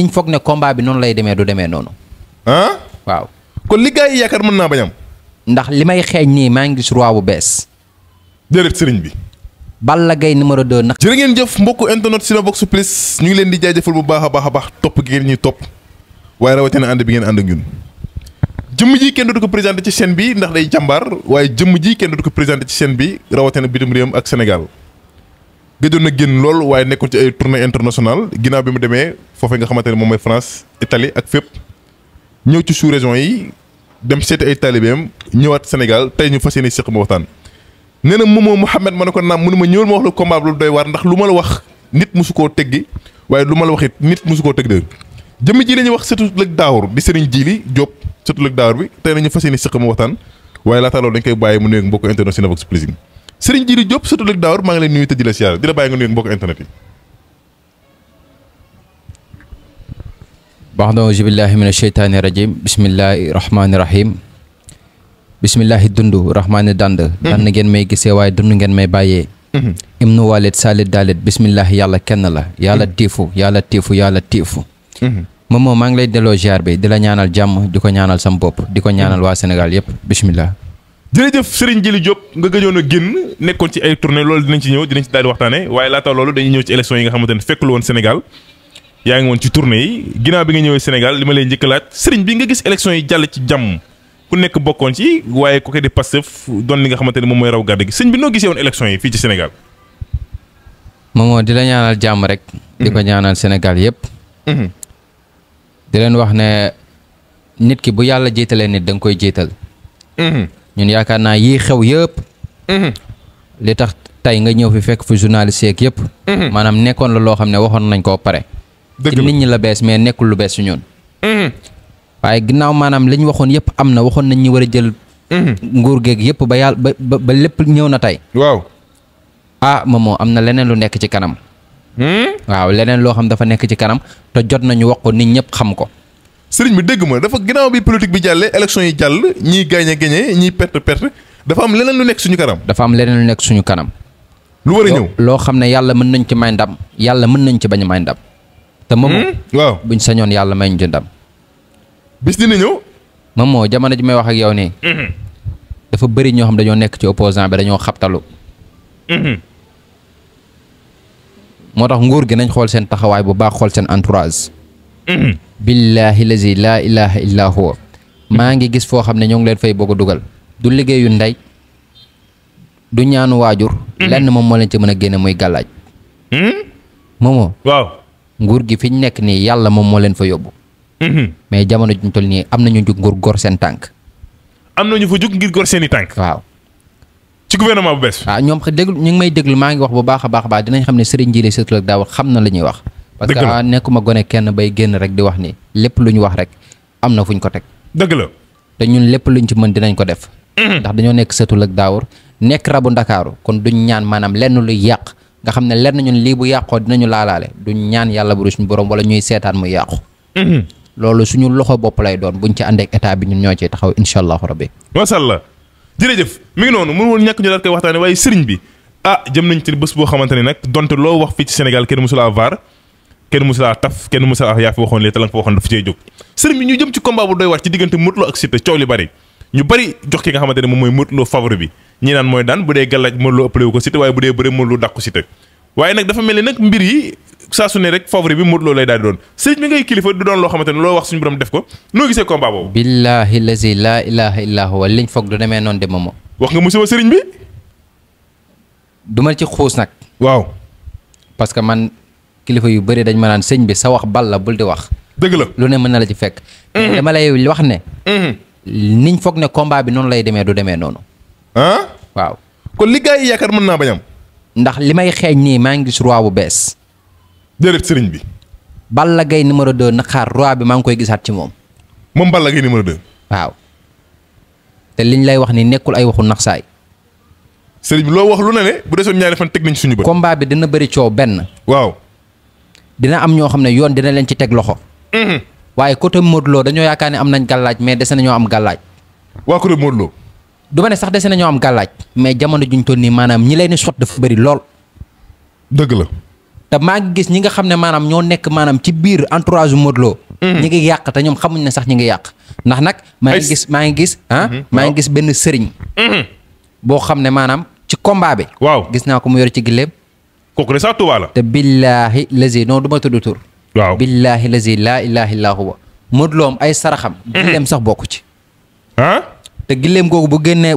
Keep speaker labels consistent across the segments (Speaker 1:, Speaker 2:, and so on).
Speaker 1: niñ foog ne combat bi noonu lay demee du demee noonu.
Speaker 2: ah.
Speaker 1: waaw.
Speaker 2: kon li gars yi yaakaar mën naa bañ am.
Speaker 1: ndax li may xeeñ nii maa ngi gis roi bu bees.
Speaker 2: déedéet sëriñ bi.
Speaker 1: Balla Gaye numéro 2 nag.
Speaker 2: jërë ngeen jëf mbokku internet Cinevox Plus ñu ngi leen di jaajëfal bu baax a baax topp gi ngeen ñuy topp waaye rawatina ànd bi ngeen ànd ak ñun. jëmm ji kenn du ko présenté ci chaîne bi ndax day jàmbaar waaye jëmm ji kenn du ko présenté ci chaîne bi rawatina bitim réewam ak Sénégal. gëjoon na génn lool waaye nekkoon ci ay tournée internationale ginnaaw bi mu demee foofee nga xamante ne moom mooy France Italie ak fépp ñëw ci sous région yi dem seeti ay taalibeem ñëwaat Sénégal tey ñu fas yéene seq ma waxtaan. nee na Momo Mouhamed ma ne ko naam mu ne ma ñëwal ma wax la combat bi lu doy waar ndax lu ma la wax nit mosu koo teggi waaye lu ma la wax it nit mosu koo teg de jëmm ji la ñuy wax sëtu Lëg Daawur di Serigne Djily Diop sëtu Lëg Daawur bi tey nañu fas yéene seq ma waxtaan waaye laata loolu dañ koy bàyyi mu nuyoog mbokku internet Cinevox Plus yi Serigne Djily Diop sëtu Lëg Daawur maa ngi lay nuyu te di la siyaar di la bàyyi nga nuyoog mbokku internet yi.
Speaker 1: baax na auzu billaahi mina sheytaani rajiim bismillaahi rahmaani rahiim bismillaahi dund rahmaani dand ngeen may gisee waaye dund ngeen may bàyyee im nu walit salit dalit bismillaahi yàlla kenn la yàlla tiifu yàlla tiifu yàlla tiifu moom maa ngi lay delloo ziar bi di la ñaanal jàmm di ko ñaanal sam bopp di ko ñaanal waa Sénégal yëpp bismillah.
Speaker 2: jërëjëf Serigne Djily Diop nga gëjoon a génn nekkoon ci ay tournée loolu dinañ ci ñëw dinañ ci daal di waxtaane waaye laata loolu dañuy ñëw ci élection yi nga xamante ne fekkul woon Sénégal yaa ngi woon ci tournée yi ginnaaw bi nga ñëwee Sénégal li ma lay njëkk a laaj Serigne bi nga gis élection yi jàll ci jàmm ku nekk bokkoon ci waaye ku koy di Pastef doon li nga xamante ne moom mooy raw gàdde gi sëñ bi noo gisee woon élection yi fii ci Sénégal.
Speaker 1: moomoo di la ñaanal jàmm rek. di ko ñaanal Sénégal yëpp. di leen wax ne nit ki bu yàlla jiitalee nit da nga koy jiital. ñun yaakaar naa yii xew yëpp. li tax tey nga ñëw fi fekk fi journaliste yeeg yëpp. maanaam nekkoon la loo xam ne waxoon nañ koo pare. ci nit ñi la bees mais nekkul lu bees si ñun. waaye ginnaaw maanaam li ñu waxoon yëpp am na waxoon nañ ñu war a jël. nguur geeg yëpp ba yàlla ba lépp ñëw na tey.
Speaker 2: waaw.
Speaker 1: moomoo am na leneen lu nekk ci kanam. waaw leneen loo xam dafa nekk ci kanam te jot nañu wax ko nit ñëpp xam ko.
Speaker 2: sëriñ bi dégg ma dafa ginnaaw bi politique bi jàllee élection yi jàll ñiy gagné ñiy perte dafa am leneen lu nekk suñu kanam.
Speaker 1: dafa am leneen lu nekk suñu kanam.
Speaker 2: lu war a ñëw
Speaker 1: loo xam ne yàlla mën nañ ci may ndam yàlla mën nañ ci bañ a may ndam. te moomoo
Speaker 2: waaw
Speaker 1: buñ sañoon yàlla may ñu ci ndam.
Speaker 2: bis dina ñëw.
Speaker 1: moomoo jamono ji may wax ak yow nii. dafa bëri ñoo xam dañoo nekk ci opposant bi dañoo xabtalu. moo tax nguur gi nañ xool seen taxawaay bu baax xool seen entourage. billaahi lazi laa ilaha illa huwa maa ngi gis foo xam ne ñoo ngi leen fay bëgg a dugal. du liggéeyu ndey du ñaanu waajur. lenn moom moo leen ci mën a génne muy gàllaaj. moomoo
Speaker 2: waaw.
Speaker 1: nguur gi fi ñu nekk nii yàlla moom moo leen fa yóbbu. mais jamono ji ñu toll nii am nañu jug nguur gor seen tànk.
Speaker 2: am nañu fa jug ngir gor seen i tànk.
Speaker 1: waaw.
Speaker 2: ci gouvernement bu bees.
Speaker 1: waaw ñoom déglu ñu ngi may déglu maa ngi wax bu baax a baax dinañ xam ne Serigne Djily sëtu Lëg Daawur xam na la ñuy wax. parce que nekkuma gone kenn bay génn rek di wax ni lépp lu ñu wax rek am na fuñ ko teg.
Speaker 2: dëgg la.
Speaker 1: te ñun lépp luñ ci mën dinañ ko def. ndax dañoo nekk sëtu Lëg Daawur nekk rabu Ndakaaru kon duñ ñaan maanaam lenn luy yàq nga xam ne lenn ñun lii bu yàqoo dinañu laalaale duñ ñaan yàlla bu suñu borom wala ñuy seetaan muy yàqu. loolu suñu loxo bopp lay doon buñ ci àndeek état bi ñun ñoo ciy taxaw incha allahu rabbi.
Speaker 2: macha allah jërëjëf mi ngi noonu mënu woon ñàkk ñu daal koy waxtaane waaye sëriñ bi jëm nañ ci bés boo xamante ne nag donte loo wax fii ci Sénégal kenn mosulaa vaar kenn mosulaa taf kenn mosulaa yaa fi waxoon lii te la nga fa waxoon dafa cee jóg sëriñ bi ñu jëm ci combat bu doy waar ci diggante Modou Lo ak Siteu coow li bari ñu bari jox ki nga xamante ne moom mooy Modou Lo favori bi ñi naan mooy daan bu dee gàllaaj Modou Lo ëppale wu ko Siteu waaye bu dee bëre Modou Lo dàq ko Siteu waaye nag dafa mel ni nag mbir yi saa su ne rek favori bi Modou Lo lay daal di doon sëriñ bi ngay kilifa du doon loo xamante ne loo wax suñu borom def ko noo gisee combat boobu.
Speaker 1: billaahi lazi laa ilaha illa huwa liñ foog du demee noonu de moomoo.
Speaker 2: wax nga musiba sëriñ bi.
Speaker 1: du ma ci xuus nag.
Speaker 2: waaw.
Speaker 1: parce que man kilifa yu bëri dañ ma naan sëñ bi sa wax bal la bul di wax.
Speaker 2: dëgg la
Speaker 1: lu ne mën na la ci fekk. dama lay wax ne. niñ foog ne combat bi noonu lay demee du demee noonu. waaw.
Speaker 2: kon li gars yi yaakaar mën naa bañ am.
Speaker 1: ndax li may xeeñ nii maa ngi gis roi bu bees.
Speaker 2: déedéet sëriñ bi.
Speaker 1: Balla Gaye numéro 2 na xaar roi bi maa ngi koy gisaat ci moom.
Speaker 2: moom Balla Gaye numéro 2.
Speaker 1: waaw. te liñ lay wax ni nekkul ay waxu naxsaay.
Speaker 2: sëriñ bi loo wax lu ne bu desoon ñaari fan teg nañ suñu bët.
Speaker 1: combat bi dina bëri coow benn.
Speaker 2: waaw.
Speaker 1: dina am ñoo xam ne yoon dina leen ci teg loxo. waaye côté Modou Lo dañoo yaakaar ne am nañ gàllaaj mais dese nañoo am gàllaaj.
Speaker 2: waa côté Modou Lo.
Speaker 1: du ma ne sax dese nañoo am gàllaaj mais jamono juñ toll nii maanaam ñi leen di sot dafa bëri lool.
Speaker 2: dëgg la.
Speaker 1: te maa ngi gis ñi nga xam ne maanaam ñoo nekk maanaam ci biir entourage Modou Lo. ñi ngi yàq te ñoom xamuñ ne sax ñi ngi yàq ndax nag. maa ngi gis benn sëriñ. boo xam ne maanaam ci combat bi.
Speaker 2: waaw
Speaker 1: gis naa ko mu yor ci gileem.
Speaker 2: kooku de sax Tuubaa la.
Speaker 1: te billaahi lazi non du ma tudd tur.
Speaker 2: waaw
Speaker 1: billaahi lazi laa ilaaha illaa huwa Modou Lo am ay saraxam. gileem sax bokku ci. te gileem googu bu génnee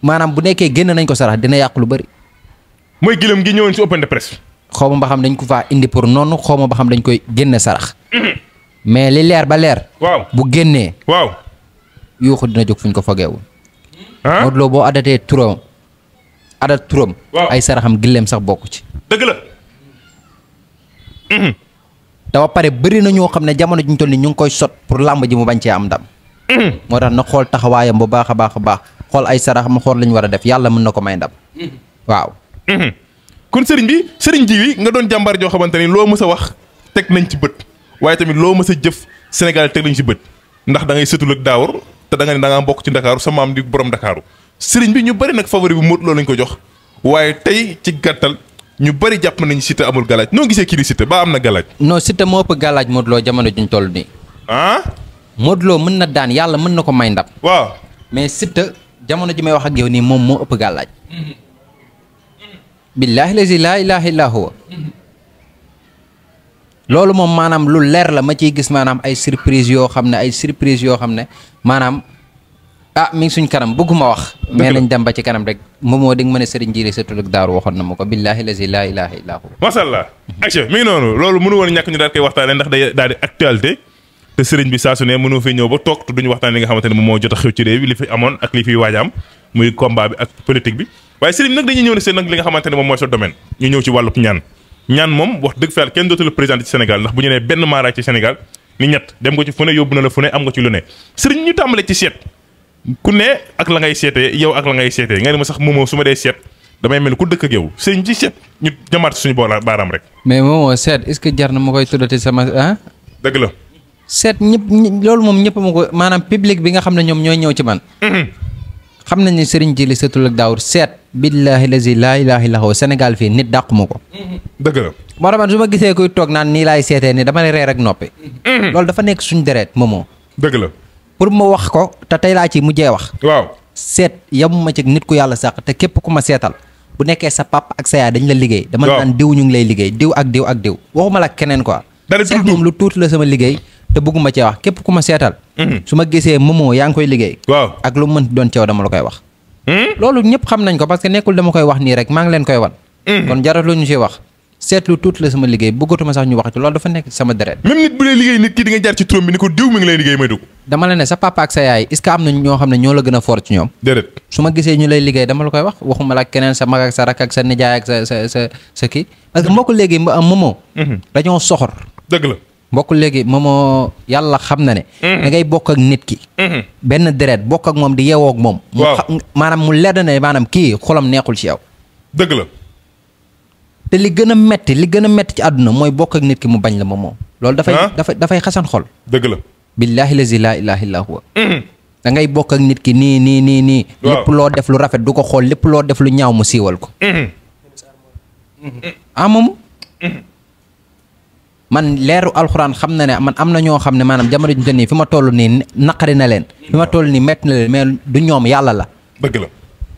Speaker 1: maanaam bu nekkee génn nañ ko sarax dina yàq lu bëri.
Speaker 2: mooy gileem gi ñëwoon ci open de presse.
Speaker 1: xaw ma ba xam dañ ko faa indi pour noonu xaw ma ba xam dañ koy génne sarax. mais li leer ba leer.
Speaker 2: waaw
Speaker 1: bu génnee.
Speaker 2: waaw.
Speaker 1: yuuxu dina jóg fuñ ko fogeewul. Modou Lo boo adatee turam. waaw ay saraxam gileem sax bokku ci.
Speaker 2: dëgg la.
Speaker 1: te ba pare bëri na ñoo xam ne jamono ji ñu toll nii ñu ngi koy sot pour làmb ji mu bañ cee am ndam. moo tax na xool taxawaayam bu baax a baax a baax xool ay saraxam xool lañu war a def yàlla mën na ko may ndam. waaw.
Speaker 2: kon sëriñ ji wi nga doon jàmbaar joo xamante ni loo mës a wax teg nañ ci bët waaye tamit loo mës a jëf Sénégal teg nañ ci bët ndax da ngay sëtul ak daawur te da nga ne da ngaa mbokk ci Ndakaaru sa maam di borom Ndakaaru sëriñ bi ñu bëri nag favori bi Modou Lo lañ ko jox waaye tey ci gàttal ñu bëri jàpp nañu Siteu amul galaaj noo gisee kii di Siteu ba am na galaaj.
Speaker 1: non Siteu moo ëpp galaaj Modou Lo jamono juñ toll nii. Modou Lo mën na daan yàlla mën na ko may ndam.
Speaker 2: waaw
Speaker 1: mais Siteu jamono ji may wax ak yow nii moom moo ëpp galaaj. billaahi lazi laa ilaaha illaa huwa loolu moom maanaam lu leer la ma ciy gis maanaam ay surprise yoo xam ne maanaam mi ngi suñ kanam bëgguma wax. mais nañ dem ba ci kanam rek moomoo di nga mën a sëriñ jiile sa tuluk daaru waxoon na ma ko billaahi lazi laa ilaaha illaa huwa.
Speaker 2: macha allah. acca mi ngi noonu loolu mënu woon ñàkk ñu daal koy waxtaanee ndax day daal di actualité te sëriñ bi saa su ne mënu fi ñëw ba toog te duñu waxtaan li nga xamante ne moom moo jot a xew ci réew bi li fi amoon ak li fi waaj am muy combat bi ak politique bi waaye sëriñ nag dañuy ñëw ne seen nag li nga xamante ne moom mooy sa domaine ñu ñëw ci wàllub ñaan moom wax dëgg fa yàlla kenn dootu la présenté ci Sénégal ndax bu ñu nee benn maaraay ci Sénégal ni ñett dem nga ci fu ne yóbbu na la fu ne am nga ci lu ne sëriñ ñu tàmbale ci seet ku ne ak la ngay seetee yow ak la ngay seetee nga ne ma sax moomoo su ma dee seet damay mel ku dëkk ak yow sëriñ ci seet ñu jamaat suñu baaraam rek
Speaker 1: mais moomoo seet est-ce que jar na ma koy tuddati sama
Speaker 2: dëgg la
Speaker 1: seet ñëpp loolu moom ñëpp ma ko maanaam public bi nga xam ne ñoom ñooy ñëw ci man xam nañ ne sëriñ Jili Sëtul ak Daawur seet billaahi lazi laa ilaaha illa huwa Sénégal fii nit dàqu ma ko
Speaker 2: dëgg la
Speaker 1: moo tax man su ma gisee kuy toog naan nii laay seetee ni dama ne reer ak noppi loolu dafa nekk suñ deret moomoo
Speaker 2: dëgg la
Speaker 1: pour ma wax ko te tey laa ci mujjee wax
Speaker 2: waaw
Speaker 1: seet yamuma ci nit ku yàlla sàq te képp ku ma seetal bu nekkee sa papa ak sa yaay dañ la liggéey dama naan diw ñu ngi lay liggéey diw ak diw ak diw waxuma la keneen quoi seet moom lu tuuti la sama liggéey te bëgguma cee wax képp ku ma seetal su ma gisee moomoo yaa ngi koy liggéey
Speaker 2: waaw
Speaker 1: ak lu mu mënti doon ceew dama la koy wax loolu ñëpp xam nañ ko parce que nekkul dama koy wax nii rek maa ngi leen koy wan kon jaratu ñu ci wax seet lu tuuti la sama liggéey bëggatuma sax ñu wax ci loolu dafa nekk sama deret
Speaker 2: même nit bu lay liggéey nit ki di nga jaar ci turam bi ni ko diw mi ngi lay liggéey may dugg
Speaker 1: dama la ne sa papa ak sa yaay est-ce que am na ñoo xam ne ñoo la gën a fort ci ñoom
Speaker 2: déedéet
Speaker 1: su ma gisee ñu lay liggéey dama la koy wax waxuma la keneen sa mag ak sa rak ak sa nijaay ak sa kii parce que mbokk léegi moomoo dañoo soxor
Speaker 2: dëgg la
Speaker 1: mbokk léegi moomoo yàlla xam na ne da ngay bokk ak nit ki benn deret bokk ak moom di yeewoo ak moom maanaam mu leer ne maanaam kii xolam neexul ci yow
Speaker 2: dëgg la
Speaker 1: te li gën a metti ci àdduna mooy bokk ak nit ki mu bañ la moomoo loolu dafay xasan xol
Speaker 2: dëgg la
Speaker 1: billaahi lazi laa ilaaha illaa huwa da ngay bokk ak nit ki nii lépp loo def lu rafet du ko xool lépp loo def lu ñaaw mu siiwal ko moomu man leeru alxuraan xam na ne man am na ñoo xam ne maanaam jamono ji nii fi ma toll nii naqari na leen fi ma toll nii metti na leen mais du ñoom yàlla la
Speaker 2: dëgg la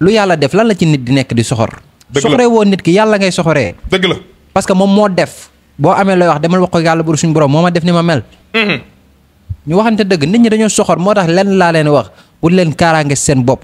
Speaker 1: lu yàlla def lan la ci nit di nekk di soxor soxoree woo nit ki yàlla ngay soxoree
Speaker 2: dëgg la
Speaker 1: parce que moom moo def boo amee looy wax demal wax ko yàlla bur suñu borom moo ma def ni ma mel ñu waxante dëgg nit ñi dañoo soxor moo tax lenn laa leen wax pour leen kaaraange seen bopp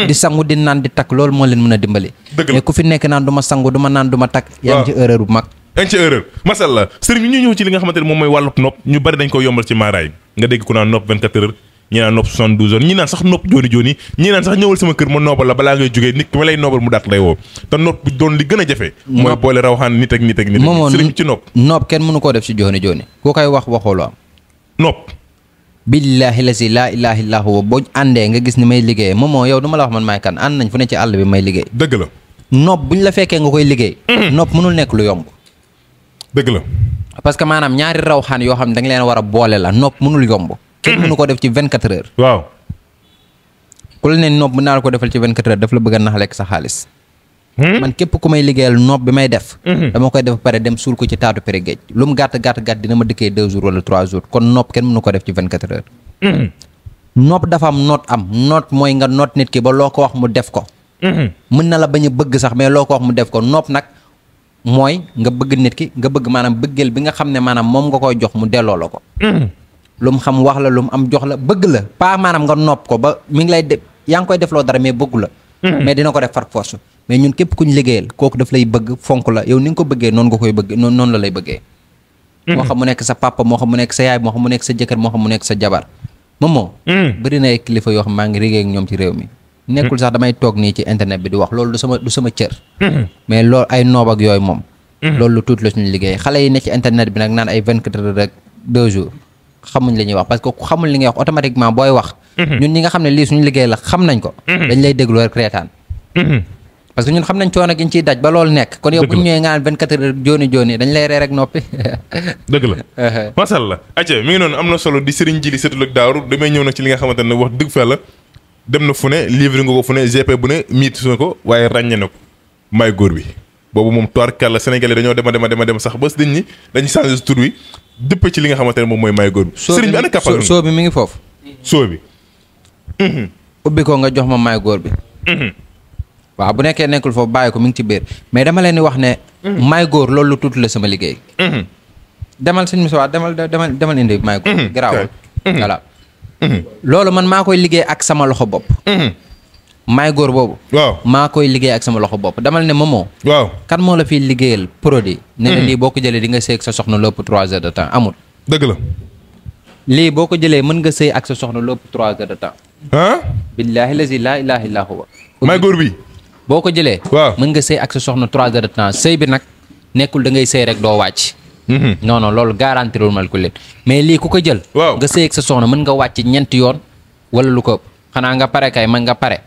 Speaker 1: di sangu di naan di takk loolu moo leen mën a dimbali mais ku fi nekk naan du ma sangu du ma naan du ma takk yaa ngi ci erreur bu mag
Speaker 2: yaa ngi ci erreur masalla sëriñ bi ñu ñëw ci li nga xamante ne moom mooy wàllub nopp ñu bari dañ ko yombal ci maaraay nga dégg ku naan nopp 24 heures ñi naan nopp 72 heures ñi naan sax nopp jooni jooni ñi naan sax ñëwal sama kër ma noobal la balaa ngay jógee nit ki ma lay noobal mu daat lay woo te nopp bi doon li gën a jafe mooy boole rawxaan nit ak sëriñ bi ci
Speaker 1: nopp kenn mënu koo def si jooni jooni ku koy wax waxoolu am
Speaker 2: nopp
Speaker 1: billaahi la si laa ilaaha illaa huwa boo àndee nga gis ni may liggéey moomoo yow du ma la wax man maay kan ànd nañ fu ne ci àll bi may liggéey
Speaker 2: dëgg la
Speaker 1: nopp buñ la fekkee nga koy liggéey nopp mënul nekk lu yomb
Speaker 2: dëgg la
Speaker 1: parce que maanaam ñaari rawxaan yoo xam ne da nga leen war a boole la nopp mënul yomb kenn mënu ko def ci 24 heures
Speaker 2: waaw
Speaker 1: ku la ne nopp mën naa la ko defal ci 24 heures daf la bëgg a nax lekk sa xaalis man képp ku may liggéeyal noob bi may def dama koy def ba pare dem suul ko ci taatu pere géej lu mu gàtt dina ma dëkkee 2 jours wala 3 jours kon noob kenn mënu ko def ci 24 heures noob dafa am noot mooy nga noot nit ki ba loo ko wax mu def ko mën na la bañ a bëgg sax mais loo ko wax mu def ko noob nag mooy nga bëgg nit ki nga bëgg maanaam bëggeel bi nga xam ne maanaam moom nga koy jox mu delloo la ko lu mu xam wax la lu mu am jox la bëgg la pas maanaam nga nopp ko ba mi ngi lay def yaa ngi koy defloo dara mais bëggu la mais dina ko def par force mais ñun képp kuñ liggéeyal kooku daf lay bëgg fonk la yow ni nga ko bëggee noonu nga koy bëgg noonu la lay bëggee moo xam mu nekk sa papa moo xam mu nekk sa yaay moo xam mu nekk sa jëkkër moo xam mu nekk sa jabar moomoo bëri na ay kilifa yoo xam maa ngi liggéey ak ñoom ci réew mi nekkul sax damay toog nii ci internet bi di wax loolu du sama cër mais loolu ay noob ak yooyu moom loolu lu tuuti la suñu liggéey xale yi ne ci internet bi nag naan ay 24 heures rek 2 jours xamuñ li ñuy wax parce que ku xamul li ngay wax automatiquement booy wax ñun ñi nga xam ne lii suñu liggéey la xam nañ ko dañ lay déglu rek reetaan parce que ñun xam nañ coono gi ñu ciy daj ba loolu nekk kon yow bu ñu ñëwee nga naan 24 heures jooni dañ lay ree rek noppi
Speaker 2: dëgg la macha allah acca mi ngi noonu am na solo di Serigne Djily Setul ak Daaru damay ñëw nag ci li nga xamante ne wax dëgg fa la dem na fu ne livre nga ko fu ne GP bu ne miit su na ko waaye ràññe na ko maay góor bi boobu moom tubaarkàlla sénégalais dañoo dem sax ba dañ ñi dañu changé tur wi dëpp ci li nga xamante ne moom mooy maay góor bi Serigne bi ana kappal
Speaker 1: soo bi mi ngi foofu
Speaker 2: soo bi
Speaker 1: ubbi ko nga jox ma maay góor bi waaw bu nekkee nekkul foofu bàyyi ko mi ngi ci biir mais dama leen di wax ne maay góor loolu lu tuuti la sama liggéey demal sëñ Moussa demal indi maay góor garaawul voilà loolu man maa koy liggéey ak sama loxo bopp maay góor boobu
Speaker 2: waaw
Speaker 1: maa koy liggéey ak sama loxo bopp demal ne moomoo
Speaker 2: waaw
Speaker 1: kan moo la fiy liggéeyal produit ne la lii boo ko jëlee di nga sëy ak sa soxna lépp 3 heures de temps amul
Speaker 2: dëgg la
Speaker 1: lii boo ko jëlee mën nga sëy ak sa soxna lépp 3 heures de temps billaahi lazi laa ilaaha illaa huwa
Speaker 2: maay góor bi
Speaker 1: boo ko jëlee
Speaker 2: waaw
Speaker 1: mën nga sëy ak sa soxna 3 heures de temps sëy bi nag nekkul da ngay sëy rek doo wàcc non loolu garantirul mal ko leen mais lii ku ko jël nga sëy ak sa soxna mën nga wàcc ñeenti yoon wala lu ko ëpp xanaa nga pare kay mën nga pare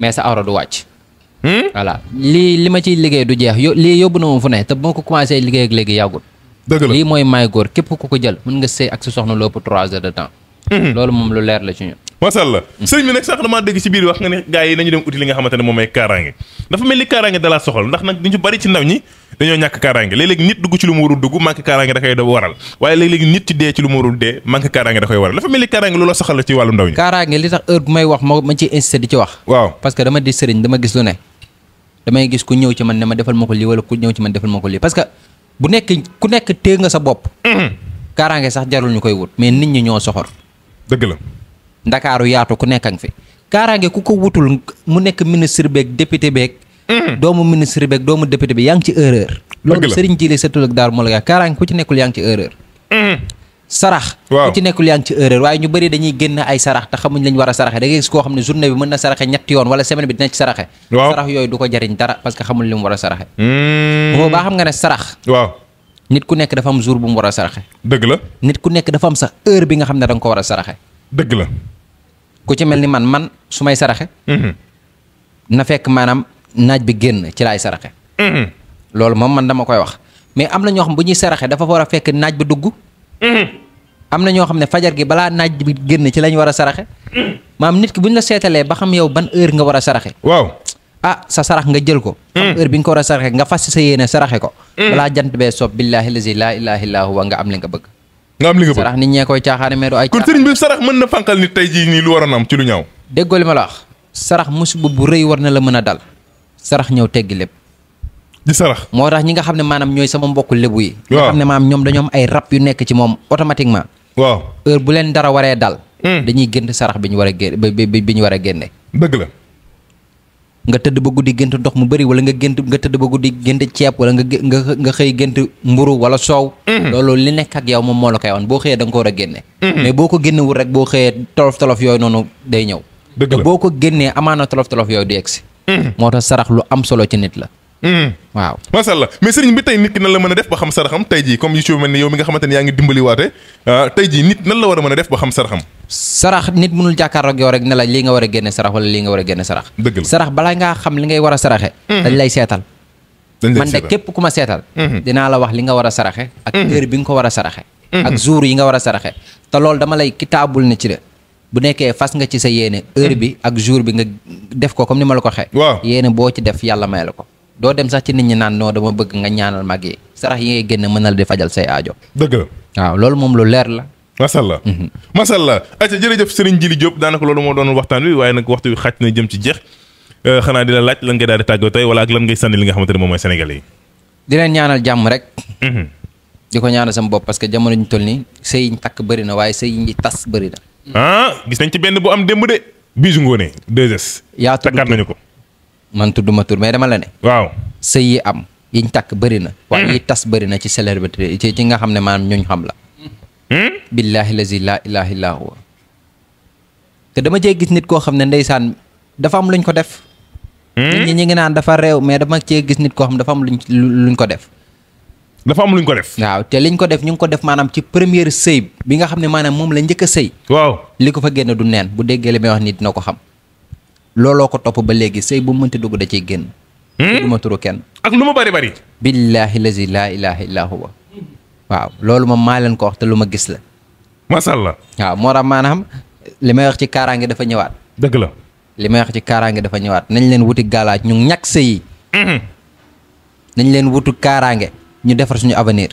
Speaker 1: mais sa awra du wàcc voilà li ma ciy liggéey du jeex lii yóbbu na moom fu ne te bu ma ko commencé liggéey ak léegi yàggul
Speaker 2: dëgg la
Speaker 1: lii mooy maay góor képp ku ko jël mën nga sëy ak sa soxna lu ëpp 3 heures de temps loolu moom lu leer la ci ñun
Speaker 2: macha allah sëriñ bi nag sax damaa dégg ci biir wax nga ne gars yi nañu dem uti li nga xamante ne moom mooy kaaraange dafa mel ni kaaraange dalaa soxal ndax nag ñu bari ci ndaw ñi dañoo ñàkk kaaraange léeg-léeg nit dugg ci lu mu warul dugg manque kaaraange da koy waral waaye léeg-léeg nit ci dee ci lu mu warul dee manque kaaraange da koy waral dafa mel ni kaaraange loolu soxal la ci wàllu ndaw ñi
Speaker 1: kaaraange li tax heure bu may wax ma ciy insisté di ci wax
Speaker 2: waaw
Speaker 1: parce que dama di sëriñ dama gis lu ne damay gis ku ñëw ci man ne ma defal ma ko lii wala ku ñëw ci man defal ma ko lii parce que bu nekk ku nekk téye nga sa bopp kaaraange sax jarul ñu koy wut mais nit ñi ñoo soxor
Speaker 2: dëgg la
Speaker 1: ndakaaru yaatu ku nekk ak fi kaaraange ku ko wutul mu nekk ministre beeg député beeg doomu ministre beeg doomu député bi yaa ngi ci erreur loolu Serigne Djily Setul ak Daaru moo la kaaraange ku ci nekkul yaa ngi ci erreur sarax ku ci nekkul yaa ngi ci erreur waaye ñu bëri dañuy génn ay sarax te xamuñ lañ war a saraxe da ngay gis koo xam ne journée bi mën na saraxe ñetti yoon wala semaine bi dina ci saraxe sarax yooyu du ko jariñ dara parce que xamul li mu war a saraxe boobaa xam nga ne sarax
Speaker 2: waaw
Speaker 1: nit ku nekk dafa am jour bu mu war a saraxe
Speaker 2: dëgg la
Speaker 1: nit ku nekk dafa am sax heure bi nga xam ne da nga ko war a saraxe
Speaker 2: dëgg la
Speaker 1: ku ci mel ni man su may saraxe na fekk maanaam naaj bi génn ci laay saraxe loolu moom man dama koy wax mais am na ñoo xam bu ñuy saraxe dafa war a fekk naaj bi dugg am na ñoo xam ne fajar gi balaa naaj bi génn ci lañ war a saraxe maam nit ki bu ñu la seetalee ba xam yow ban heure nga war a saraxe
Speaker 2: waaw
Speaker 1: sa sarax nga jël ko xam heure bi nga ko war a saraxe nga fas sa yéene saraxe ko balaa jant bee soob billaahi lazi laa ilaaha illaa huwa nga am li nga bëgg
Speaker 2: nga am li nga bëgg
Speaker 1: sarax nit ñee koy caaxaane mais du ay
Speaker 2: kon sëriñ bi sarax mën na fànqal nit tey jii nii lu waroon am ci lu ñaaw
Speaker 1: déggoo li ma la wax sarax musiba bu rëy war na la mën a dal sarax ñëw teggi lépp
Speaker 2: di sarax
Speaker 1: moo tax ñi nga xam ne maanaam ñooy sama mbokku lébu yi nga xam ne maanaam ñoom dañoo am ay rab yu nekk ci moom automatiquement
Speaker 2: waaw
Speaker 1: heure bu leen dara waree dal dañuy gént sarax bi ñu war a génne bi ñu war a génne
Speaker 2: dëgg la
Speaker 1: nga tëdd ba guddi gént ndox mu bëri wala nga tëdd ba guddi gént ceeb wala nga xëy gént mburu wala soow loolu li nekk ak yow moom moo la koy wan boo xëyee da nga ko war a génne mais boo ko génnewul rek boo xëyee tolof yooyu noonu day ñëw te boo ko génnee amaana tolof yooyu du egsi moo tax sarax lu am solo ci nit la waaw
Speaker 2: macha allah mais sëriñ bi tey nit ki nan la mën a def ba xam saraxam tey jii comme yu ci mel ni yow mi nga xamante ne yaa ngi dimbali waate tey jii nit nan la war a mën a def ba xam saraxam
Speaker 1: sarax nit mënul jàkkaarloog yow rek ne la lii nga war a génne sarax wala lii nga war a génne sarax
Speaker 2: dëgg la
Speaker 1: sarax balaa ngaa xam li ngay war a saraxe dañ lay seetal man de képp ku ma seetal dinaa la wax li nga war a saraxe ak heure bi nga ko war a saraxe ak jour yi nga war a saraxe te loolu dama lay kitaabul ne ci de bu nekkee fas nga ci sa yéene heure bi ak jour bi nga def ko comme ni ma la ko waxee
Speaker 2: waaw
Speaker 1: yéene boo ci def yàlla may la ko doo dem sax ci nit ñi naan non dama bëgg nga ñaanal mag yi sarax yi ngay génn mën na la di fajal say aajo.
Speaker 2: dëgg la.
Speaker 1: waaw loolu moom lu leer la.
Speaker 2: macha allah. macha allah ayca jërëjëf Serigne Djily Diop daanaka loolu moo doon waxtaan wi waaye nag waxtu wi xaj na jëm ci jeex xanaa di la laaj lan ngay daal di tàggoo tey wala ak lan ngay sànni li nga xamante ne moom mooy sénégalais yi.
Speaker 1: di leen ñaanal jàmm rek. di ko ñaanal sama bopp parce que jamono ñu toll nii sëy yi takk bëri na waaye sëy yi tas bëri na.
Speaker 2: gis nañ ci benn bu am démb de. Bijou Ngoné 2S.
Speaker 1: yaa tudd
Speaker 2: takkaat nañu ko.
Speaker 1: man tudd ma tur mais dama la ne.
Speaker 2: waaw
Speaker 1: sëy yi am yiñ takk bëri na. waaye yi tas bëri na ci célébrité ci nga xam ne maanaam ñooñu xam la. billaahi lazi laa ilaaha illaa huwa te dama cee gis nit koo xam ne ndeysaan dafa am luñ ko def. nit ñi ngi naan dafa réew mais dama cee gis nit koo xam ne dafa am luñ ko def.
Speaker 2: dafa am luñ ko def.
Speaker 1: waaw te liñ ko def ñu ngi ko def maanaam ci première sëy bi nga xam ne maanaam moom la njëkk a sëy.
Speaker 2: waaw
Speaker 1: li ko fa génn du neen bu déggee li may wax nit dina ko xam. looloo ko topp ba léegi sëy bu mënti dugg da ciy génn. du ma turu kenn.
Speaker 2: ak lu ma bari bari.
Speaker 1: billaahi lazi laa ilaaha illaa huwa waaw loolu moom maa leen ko wax te lu ma gis la.
Speaker 2: macha allah.
Speaker 1: waaw moo tax maanaam li may wax ci kaaraange dafa ñëwaat.
Speaker 2: dëgg la.
Speaker 1: li may wax ci kaaraange dafa ñëwaat nañ leen wuti galaaj ñu ñàkk sëy yi. nañ leen wutu kaaraange ñu defar suñu avenir.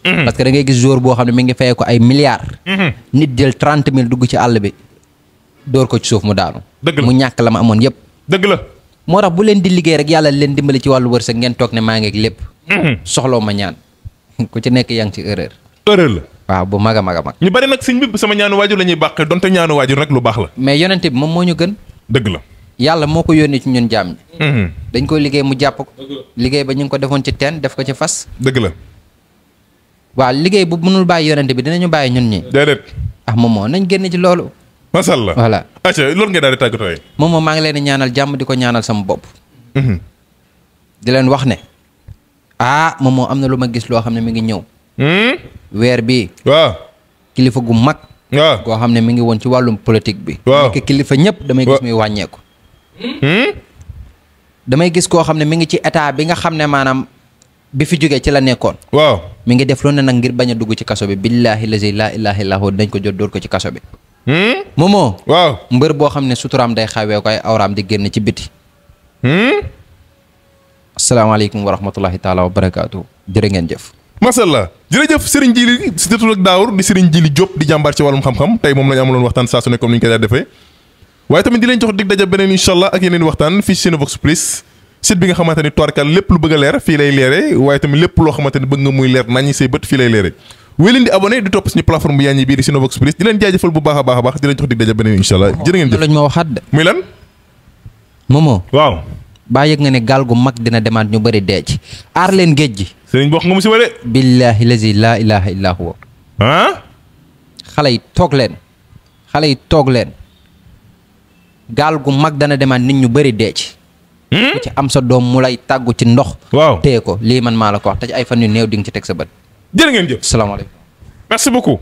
Speaker 1: parce que da ngay gis jour boo xam ne mi ngi fay ko ay milliards. nit jël 30 000 dugg ci àll bi door ko ci suuf mu daanu.
Speaker 2: dëgg la
Speaker 1: mu ñàkk la ma amoon yëpp.
Speaker 2: dëgg la.
Speaker 1: moo tax bu leen di liggéey rek yàlla leen dimbali ci wàllu wërsëg ngeen toog ne maa ngi ak lépp. soxloo ma ñaan ku ci nekk yaa ngi ci erreur.
Speaker 2: erreur la.
Speaker 1: waaw bu mag a mag a mag.
Speaker 2: ñu bari nag sëñ bi sama ñaanu waajur la ñuy bàqee donte ñaanu waajur rek lu baax la.
Speaker 1: mais yonente bi moom moo ñu gën.
Speaker 2: dëgg la.
Speaker 1: yàlla moo ko yónnee ci ñun jaam ñi. dañ koy liggéey mu jàpp ko. liggéey ba ñu ngi ko defoon ci teen def ko ci fas.
Speaker 2: dëgg la.
Speaker 1: waaw liggéey bu mënul bàyyi yonente bi dinañu bàyyi ñun ñi.
Speaker 2: déedéet.
Speaker 1: moom moo nañ génn ci loolu.
Speaker 2: macha allah
Speaker 1: voilà.
Speaker 2: acca loolu ngay daal di tàggatoo.
Speaker 1: moom maa ngi leen di ñaanal jàmm di ko ñaanal sama bopp. di leen wax ne. moom moo am na lu ma gis loo xam ne mi ngi ñëw. weer bii.
Speaker 2: waaw.
Speaker 1: kilifa gu mag.
Speaker 2: waaw
Speaker 1: koo xam ne mi ngi woon ci wàllum politique bi.
Speaker 2: waaw
Speaker 1: nekk kilifa ñëpp damay gis muy wàññeeku. damay gis koo xam ne mi ngi ci état bi nga xam ne maanaam bi fi jógee ci la nekkoon.
Speaker 2: waaw
Speaker 1: mi ngi def lu ne nag ngir bañ a dugg ci kaso bi billaahi lazi laa ilaaha illaa huwa dañ ko jot dóor ko ci kaso bi. moomoo.
Speaker 2: waaw
Speaker 1: mbër boo xam ne suturaam day xawee ko ay awraam di génn ci biti. asalaamaaleykum wa rahmatullahi taala wa barakaatu jërë ngeen jëf.
Speaker 2: macha allah jërëjëf Serigne Djily si dëtul ak daawur di Serigne Djily Diop di jàmbaar ci wàllum xam-xam tey moom lañu amaloon waxtaan saa su ne comme ni ñu koy daal defee waaye tamit di leen jox dig daja beneen incha allah ak yeneen waxtaan fii ci Cinevox Plus site bi nga xamante ni toirkal lépp lu bëgg a leer fii lay leere waaye tamit lépp loo xamante ni bëgg nga muy leer naññi say bët fii lay leere wéy leen di abonné di topp suñu plateforme bu yaaññi bii di Cinevox Plus di leen jaajëfal bu baax a baax a baax di leen jox dig daja beneen incha allah jërë ngeen jëf
Speaker 1: lañ ma waxaat de.
Speaker 2: muy lan
Speaker 1: moomoo.
Speaker 2: waaw
Speaker 1: baa yëg nga ne gaal gu mag dina demaat ñu bëri dee ci aar leen géej gi.
Speaker 2: sëriñ bokk nga musiba de.
Speaker 1: billaahi lazi laa ilaaha illaa huwa. xale yi toog leen. xale yi toog leen. gaal gu mag dana demaat nit ñu bëri dee ci. ku ci am sa doom mu lay tàggu ci ndox.
Speaker 2: waaw
Speaker 1: téye ko lii man maa la ko wax te ci ay fan yu néew di nga ci teg sa bët.
Speaker 2: jërë ngeen jëf.
Speaker 1: salaamaaleykum.
Speaker 2: merci beaucoup.